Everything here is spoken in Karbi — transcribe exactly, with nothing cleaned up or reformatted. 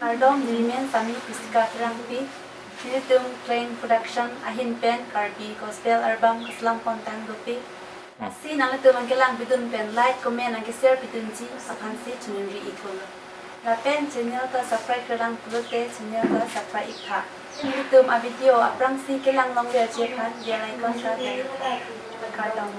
Kardom, nelimen Sami Pusika Terangpi. Nelitum Kleng Production ahin pen Karbi Gospel Album kaslam pontang dopik. Lasi nanglitum nangkelang pidun pen like, comment, nangke share pidunji aphansi chiningri iklo. Lapen channel ta subscribe kelang pulote channel ta subscribe iktha. Nelitum a video aphrangsi kelang longverji aphan bell icon ta dai. Kardom.